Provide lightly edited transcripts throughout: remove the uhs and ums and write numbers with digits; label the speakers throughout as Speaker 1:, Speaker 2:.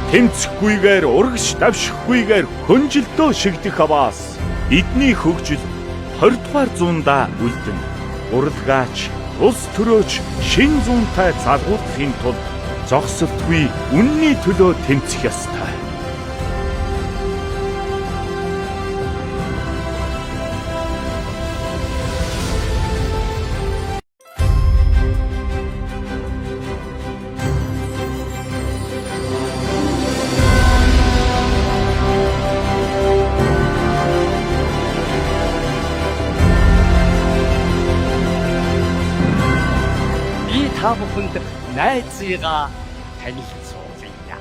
Speaker 1: Тэмцэхгүйгээр урагш давшихгүйгээр хөнжилтөө шигдэх аваас эдний хөгжил 20 дугаар зуунда үлдэнэ. Уралгаач, улс төрөөч шин зуунтай залгуулахын тулд зогсолтгүй үнний төлөө тэмцэх ёстой.
Speaker 2: Би та бүхэнд найзыгаа танилцуулъя.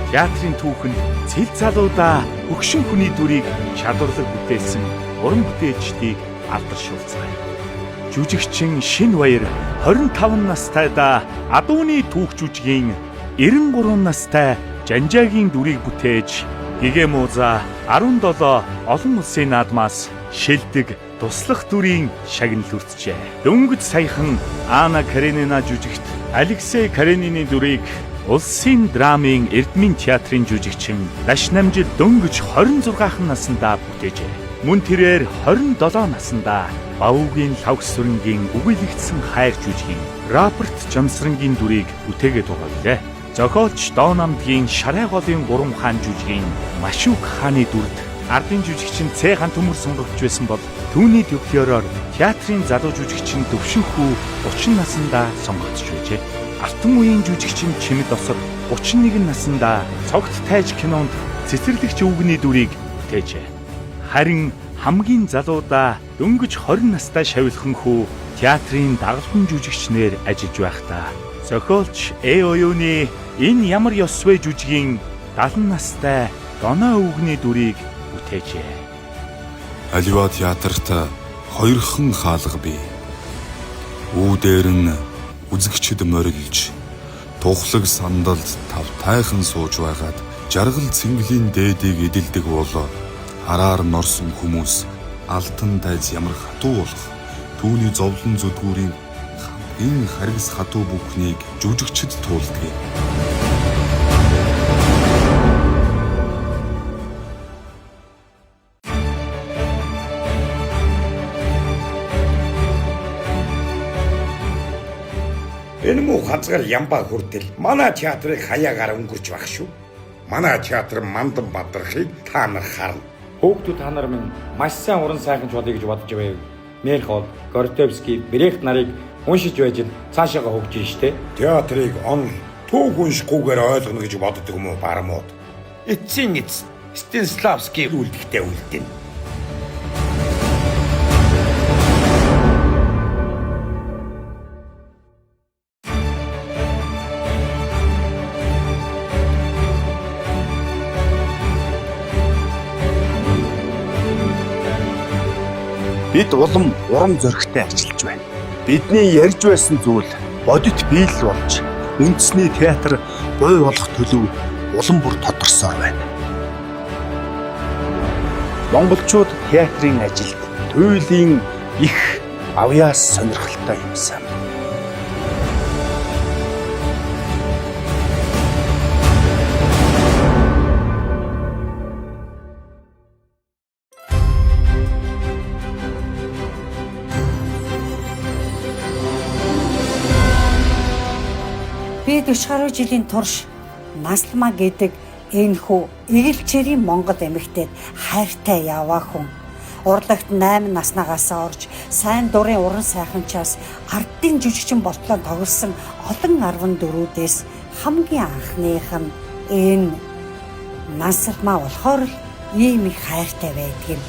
Speaker 1: Театрын түүхэнд цэл залуудаа хөгшин хүний дүрийг чадварлаг бүтээсэн уран бүтээлчдийг алдаршуулцгаая. Жүжигчин Шинбаяр 25 настайдаа Адууны түүх жүжигийн 93 настай Жанжаагийн дүрийг бүтээж Гэгэ Мууза 17 олон улсын наадмаас шилдэг туслах дүрийн шагнал хүртжээ. Дөнгөж саяхан Ана Каренина жүжигт Алексей Каренины дүрийг Улсын драмын Эрдмийн театрын жүжигчин Дашнамжил дөнгөж 26 наснда бүтээжээ. Мөн тэрээр 27 наснда Бавуугийн лавгсүрэнгийн үгүйлэгдсэн хайр жүжигийн Роберт Жамсрангийн дүрийг бүтээгээд байгаа билээ. Зохиолч Доонамдгийн Шарай голын гурван хаан жүжигийн Машүк хааны дүрд ардын жүжигчин Ц хан төмөр сонгогдож байсан бол түүний дублёроор театрын залуу жүжигчин Төвшинхүү 30 наснда сонгогдож байжээ. Алтан үеийн жүжигчин Чимэд Осор 31 наснда Цогт тайж кинонд цэцэрлэгч өвгөний дүрийг бүтээжээ. Харин хамгийн залуудаа дөнгөж 20 настай Шавилхан хүү театрын дагалдан жүжигчнэр ажиллаж байхдаа зохиолч Э оюуны Энэ ямар ёс вэ жүжигийн 70 настай Доноо өвгөний дүрийг бүтээжээ.
Speaker 3: Аливаа театрт хоёрхан хаалга бий. Үүдээр нь үзэгчд морилж, тухлаг сандалд тавтайхан сууж байгаад жаргал цэнглийн дээдийг эдэлдэг бол хараар норсон хүмүүс алтан тайз ямар хатуу болох түүний зовлон зүдгүүрийн хамгийн харгас хатуу бүхнийг жүжигчд туулдаг.
Speaker 4: Энэ муу хазгал ямбаа хүртэл манай театрыг хаяагаар өнгөрч байх шүү. Манай театр мандан бадрахыг та нар харна.
Speaker 5: Хүүхдүүд та нар минь маш сайн уран сайханч болъё гэж бодож байв. Мейерхолд, Гортовский, Брехт нарыг уншиж байж л цаашаага хөгжин штэ.
Speaker 4: Театрыг он түүх уншихгүйгээр ойлгоно гэж боддог юм уу бармууд. Эцсийн эц Станиславский үлдэхтэй үлдэнэ.
Speaker 6: Бид улам урам зоригтой ажиллаж байна. Бидний ярьж байсан зүйл бодит биелэл болж үндэсний театр буй болох төлөв улам бүр тодорсоор байна. Монголчууд театрын ажилд туйлын их авьяас сонирхолтой юмсан.
Speaker 7: Би 40 гаруй жилийн турш Наслмаа гэдэг энэхүү эгэлчээрийн Монгол эмэгтэйд хайртай яваа хүн. Урлагт 8 наснаагаас орж сайн дурын уран сайханчаас ардын жүжигчин болтлоо тоглосон олон 14-өөс хамгийн анхных нь энэ Насалмаа болохоор л ийм их хайртай байдаг юм.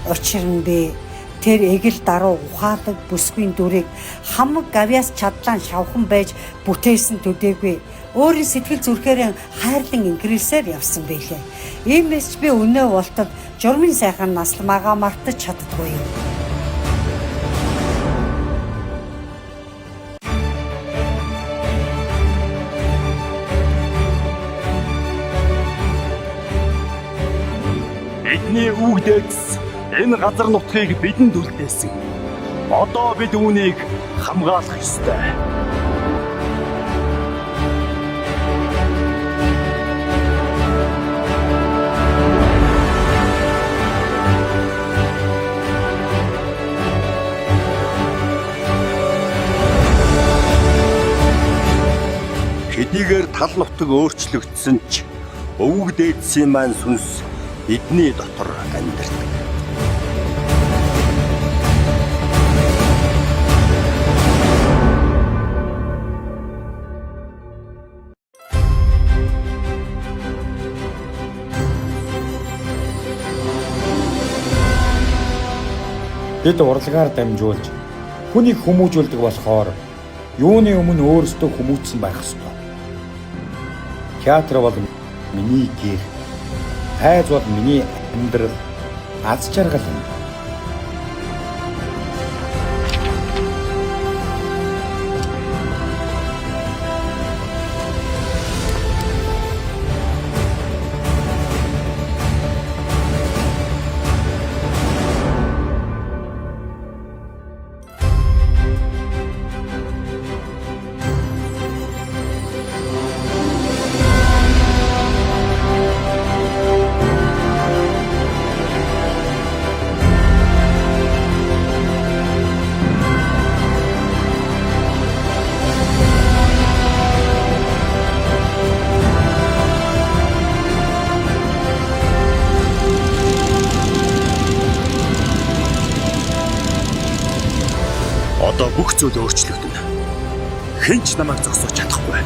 Speaker 7: Учир нь би тэр эгэл даруй ухаалаг бүсгүйн дүрийг хамаг гавьяас чадлаан шавхан байж бүтээсэн төдийгүй өөрийн сэтгэл зүрхээрээ хайрлан инхрийлсээр явсан билээ. Иймээс ч би өнөө болтол журмын сайхан наслмаагаа мартаж чаддгүй юм.
Speaker 6: Бидний өвөг дээдэс энэ газар нутгийг бидэнд үлдээсэн. Одоо бид үүнийг хамгаалах ёстой. Хэдийгээр тал нутаг өөрчлөгдсөн ч өвөг дээдсийн маань сүнс бидний дотор амьдардаг.
Speaker 5: Бид урлагаар дамжуулж хүнийг хүмүүжүүлдэг болохоор юуны өмнө өөрсдөө хүмүүжсэн байх ёстой. Театр бол миний гэр, хайз бол миний амьдрал, аз жаргал юм.
Speaker 6: Одоо бүх зүйл өөрчлөгдөнө. Хэн ч намайг зогсоож чадахгүй.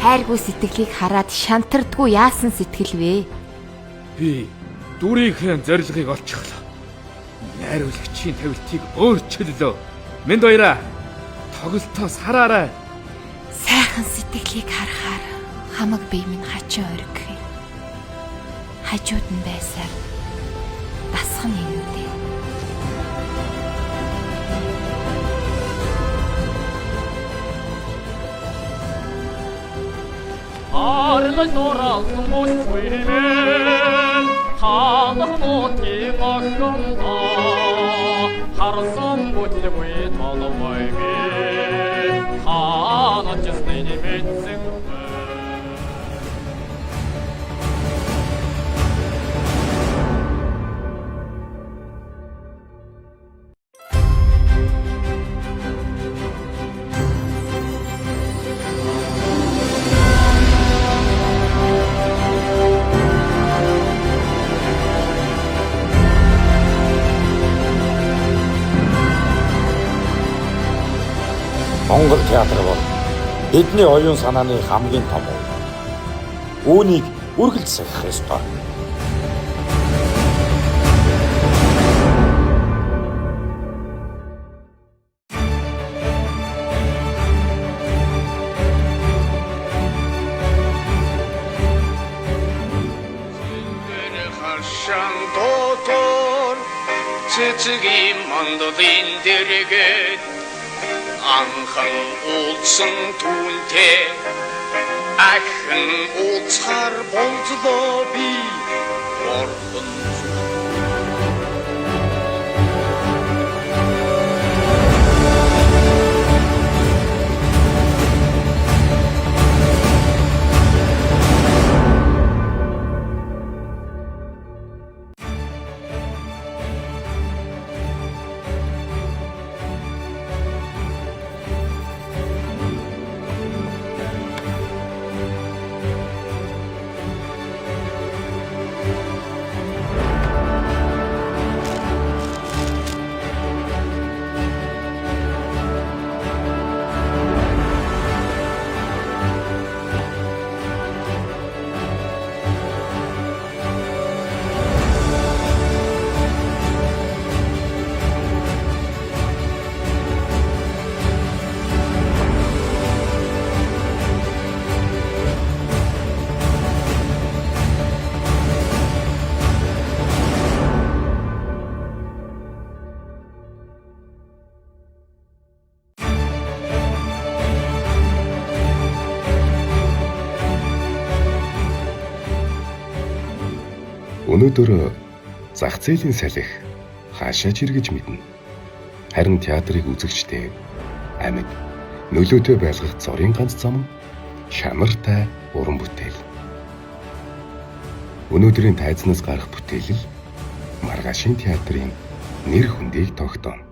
Speaker 8: Хайргүй сэтгэлийг хараад шантардгүй яасан сэтгэл вэ?
Speaker 9: Би дүрийнхээ зорилгыг олчихлоо. Найруулагчийн тавилтыг өөрчиллөө. Мэнд баяраа. Тоглолтоо сараарай.
Speaker 8: Сайхан сэтгэлийг харахаар хамаг бие минь хачин оргих юм. Хажууд нь байсаар дасах нь инүүдээ.
Speaker 10: Арлан оралсан бүтээл хаалах мотын охиндоо харсан бүтлгүй толгой би хаанч снэний мэдсэн.
Speaker 5: Монгол театр бол бидний оюун санааны хамгийн том уй. Үүнийг үргэлж сахих ёстой.
Speaker 10: Цэцгийн мандалын дэргэд анхан уулзсан түүнтэй ахин уулзахар болзлоо би орхон.
Speaker 11: Өнөөдөр зах зээлийн салхи хаашаа ч эргэж мэднэ. Харин театрыг үзэгчтэй амьд нөлөөтэй байлгах зорын ганц зам нь чанартай уран бүтээл. Өнөөдрийн тайзнаас гарах бүтээл л маргаашийн театрын нэр хүндийг тогтооно.